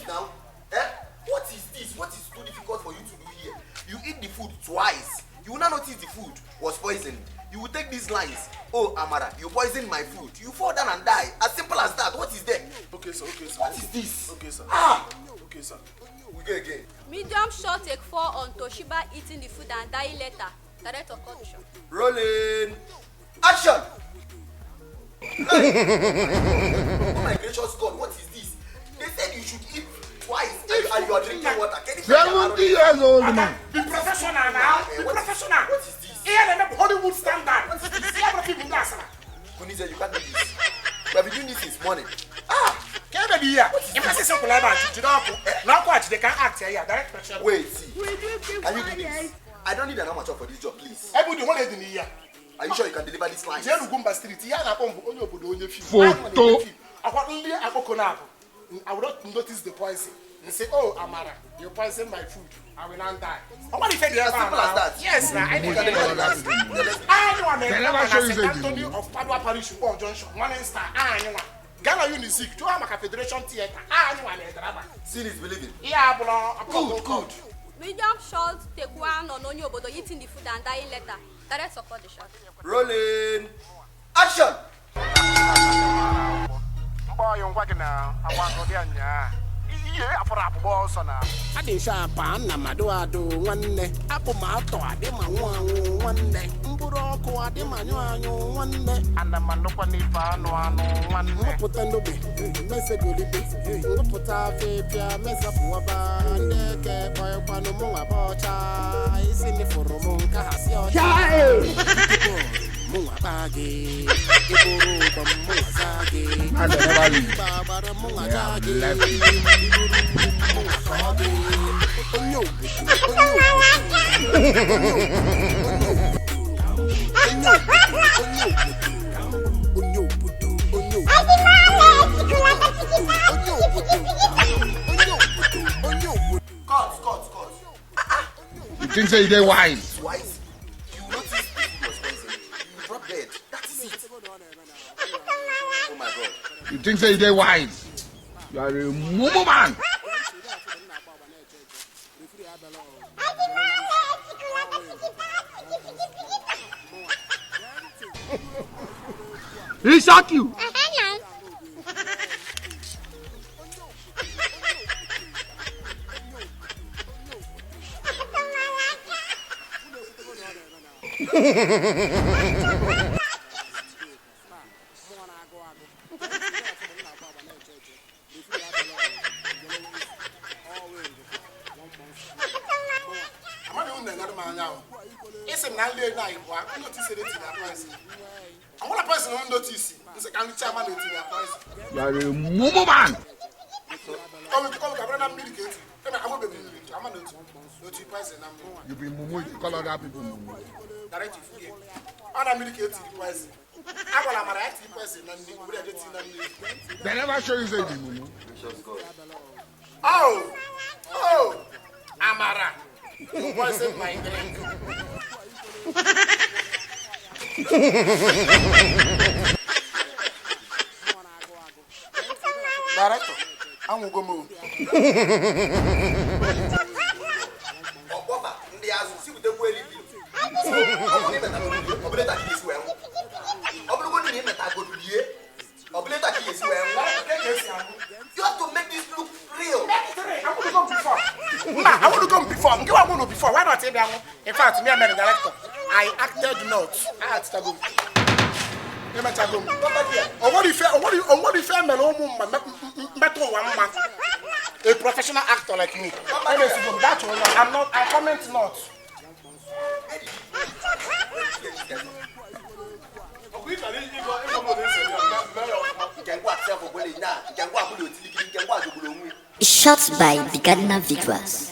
now? Eh? What is this? What is too difficult for you to do here? You eat the food twice. You will not notice the food was poisoned. You will take these lines. Oh, Amara, you poisoned my food. You fall down and die. As simple as that. What is there? Okay, sir. Okay, sir. What is this? Okay, sir. Ah! Okay, sir. We go again. Medium shot take 4 on Toshiba eating the food and dying later. Director cut the shot. Rolling. Action! Hey. Oh my gracious God, what is this? They said you should eat twice and you are drinking water. Can you 70 years old man. Be professional now. Be professional. What is this? Here they Hollywood standard. Here the people dance. Kunise, you can't do this. We have been doing this since morning. Ah! Can you be here? If I say something like that, you don't now watch they can act here. Direct pressure. Wait, see. Can you do this? I don't need an amateur for this job, please. Everybody want it in here. Are you sure you can deliver this line? Jee Ugwumba Street, ihe a na-akpọ mbụ onye obodo onye fim. Photo. Akwa nli akpọkọ na-abụ. I will not notice the poison. And say, oh, Amara, you poison my food. I will not die. What if As simple as that. Yes, na. I You can deliver that. I know I'm They never show you St. say Anthony of Padua Parish, Ukpo Junction, Morning Star. I know. Ghana Unizik, Joa Maka Federation Theatre. I know I'm a drama. Seeing is believing. Yeah, but Good, good. Medium shot take 1 on onye obodo eating the food and dying later. Director cut the shot. Rolling. Action! Mgbe ngwa gị na agwa dị anya. Ihe afọrọ akpụkpọ ọsọ na. Adịsha apa nna m adụ adụ nwanne apụ m atọ adị ma nwụ anwụ nwanne mkpụrụ ọkụ adị ma anyụ anyụ nwanne Ana m anụkwa n'ife anụ anụ nwanne. nwepụta ndobe mesegolibe nwepụta afịfịa mesapụwaba ndị eke kpọịkwanụ mụ nwa bụ ọcha isi mịfụrụ m nke ha si ọcha mụ nwa kpaa gị ịbụrụ ụgbọ m mụ nwa zaa gị And they never leave. mba gbara mụ nwa They jaa have gị left. iburu mụ nwa kọọ gị onye obodo onye obodo onye obodo onye obodo onye obodo Cut, cut, cut. You think say they wise? Twice. You notice the food was poisoned. You drop dead. That is it. Oh my God. You think say they wise? You are a mumu man. He shock you. Amaghị m na-enyere m anya ahụ. Isi m na nli elu anyị bụ a notisi ere tinye poison. Ọnwụla poison m notisi. Nsị ka nricha ama na-etinye poison. You are a mumu man. Ọnwụ ka bụrụ na mmiri ka eti. Eme ahụbeghị mmiri ama na otu otu poison na mmiri. You be mumu. You call other people mumu. Direct ifu gị. Ọ na mmiri ka etiri poison. Agwala mara ya tiri poison na nri, were eje tinye na mmiri. They never show you say you be mumu. Gracious God. Oh! Oh! Amara! You poison my drink. Director, anwụgo m o. Ọkpọba ndị azụ si butekwu elili. Ọ bụrụ na ịmetagodu lie, ọ bụrụ ka ị ga-esi wee nwụ. Ọ bụrụgodị na ịmetagodu lie, ọ bụrụ ka ị ga-esi wee nwụ. You have to make this look real. I want to go before. Mba, I want to go before. Nke wa nwụrụ before. Why not ịbịa nwụ? In fact, me and my director, I acted not. I acted go. Emechago m. Onwere ife mere ụmụ mma mmetụ ụwa mma. A professional actor like me. Emesigo m, that one, I'm not, I comment not. Nke ngwa self ogbele na nke ngwa abụla otilikili nke ngwa jogburu onwe. Shot by the Gardner Visuals.